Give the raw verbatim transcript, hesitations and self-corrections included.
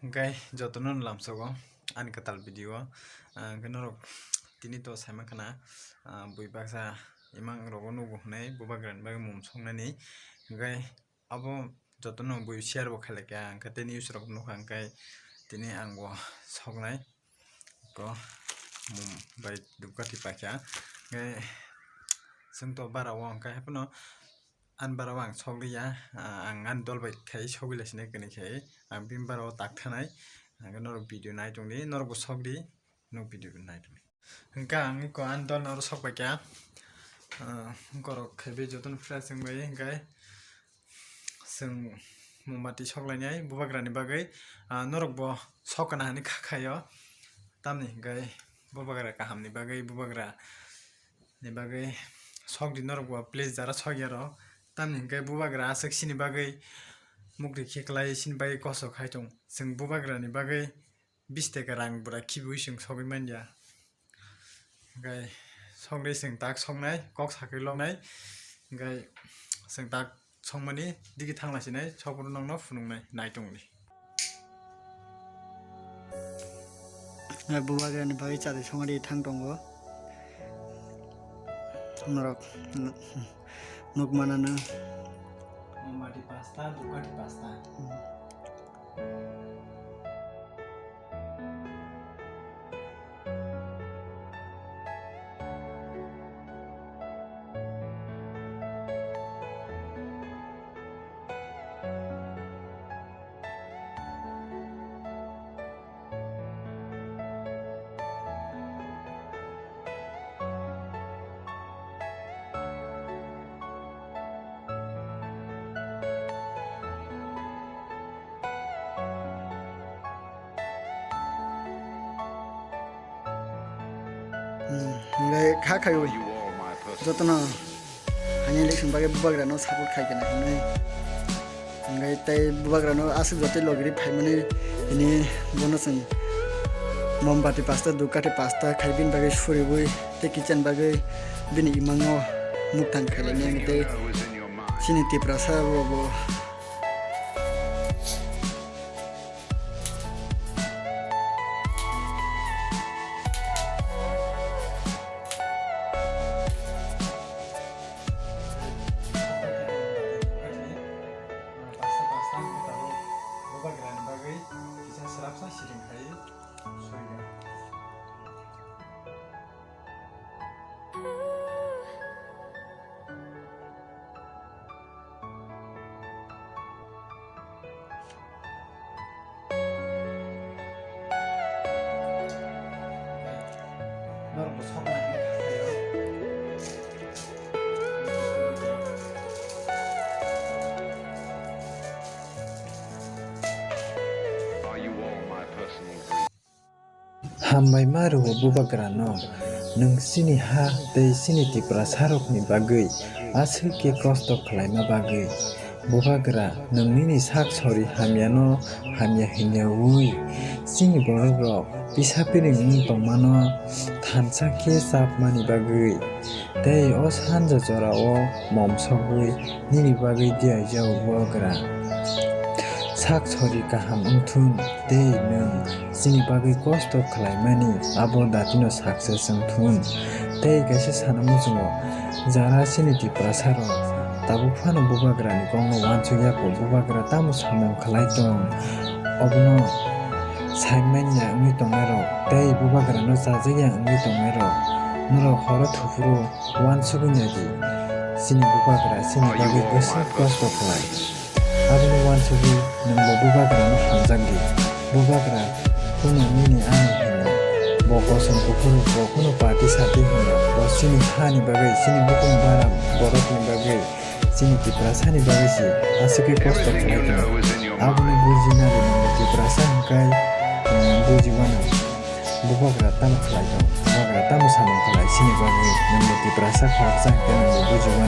Hwnkhe jotono lamsogo ani kwtal video o, ah, hwnkhe norok tini to saimankha na, ah, bui baksa imang rogo nugo hwnwi bubagrani bagwi mum soknani, hwnkhe abo jotono bui share bo khailai kha, hwnkhe tei news rok nukha, hwnkhe tini ang bo soknai ko mum bai dupkathi paikha, hwnkhe chwng to bara o hwnkhe haiphano ani bara o ang sokliya, ah, ang ani dol bai khai sogwi lai sinai kwnwi khai, ang bini bara o tak thanai, hwnkhe norok video nai tongdi, norok bo sokdi, nwng video nai tongdi. Hwnkhe ang iko ani dol no oro sok paikha, ah, borok khai bai jotono fresh wngbai, hwnkhe chwng mombati soklainai bubagrani bagwi, ah, norok bo sok kana hinwi kha khaio, tamni hwnkhe bubagra kahamni bagwi, bubagra ni bagwi sokdi norok bo please jara sokya rok, tamni hwnkhe bubagra aswk chini bagwi mukti khe kwlai chini bagwi kosto khai tong, chwng bubagrani bagwi bish taka rang bwra khibiui chwng sogwi manya. Hwnkhe sokdi chwng tak soknai, kok sakwi loknai. Hwnkhe chwng tak sokmani digi thanglasinai, sokphuru nokno phunuknai, naitongdi. Bubagrani bagwi chati songri thang tongo. Norok nuk manana. Mombati pasta, dukati pasta. Hmm, hwnkhe kha khaiwi jotono hani election bagwi bubagrano support khai kana hinwi. Hwnkhe tei bubagrano aswk jotoi logiri phaimani hini bono chwng mombati pasta, dukati pasta khai bini bagwi suriwi tei kichani bagwi bini imango mukthang khailani hwnkhe tei chini Tiprasa bo bo. Are you all my personal dream? Hambai ma rwo bubagrano, nwng chini ha tei chini Tiprasarokni bagwi aswk khe kosto khlaima bagwi. Bubagra, nwng nini sak sori hamyano hamya hinyaui chini borokrok pisa piring wng tongmano thansa khe chapmani bagwi. Tei o sanja jorao mom sogwi nini bagwi diyaijao bubagra. Sak sori kaham wngthun tei nwng chini bagwi kosto khlaimani abo datino success wngthun. Tei kaisa sana muchungo jara chini Tiprasarok tabuk phano bubagrani kokno uansukya kho, bubagra tamo samung khlai tong obono saimanya wngwi tongnairok tei bubagrano chajakya wngwi tongnairok norok horo thuphuru uansugwi naidi, chini bubagra chini bagwi bwswk kosto khlai. Aboni uansugwi nwngbo bubagrano hamjakdi. Bubagra kunu nini ani hino. Bo kosom kuphuru, bo kunu party sati hino. Bo chini hani bagwi, chini bukung bara borokni bagwi, chini Tiprasani bagwi se aswk khe kosto khlai tongo. Aboni buji nadi nwngbo Tiprasa hwnkhe, eh, buji uanw. Bubagra tamo khlai tong, bubagra tamo samung khlai, chini bagwi nwngni Tiprasa khoroksa hwnkhe nwngbo buji uanw.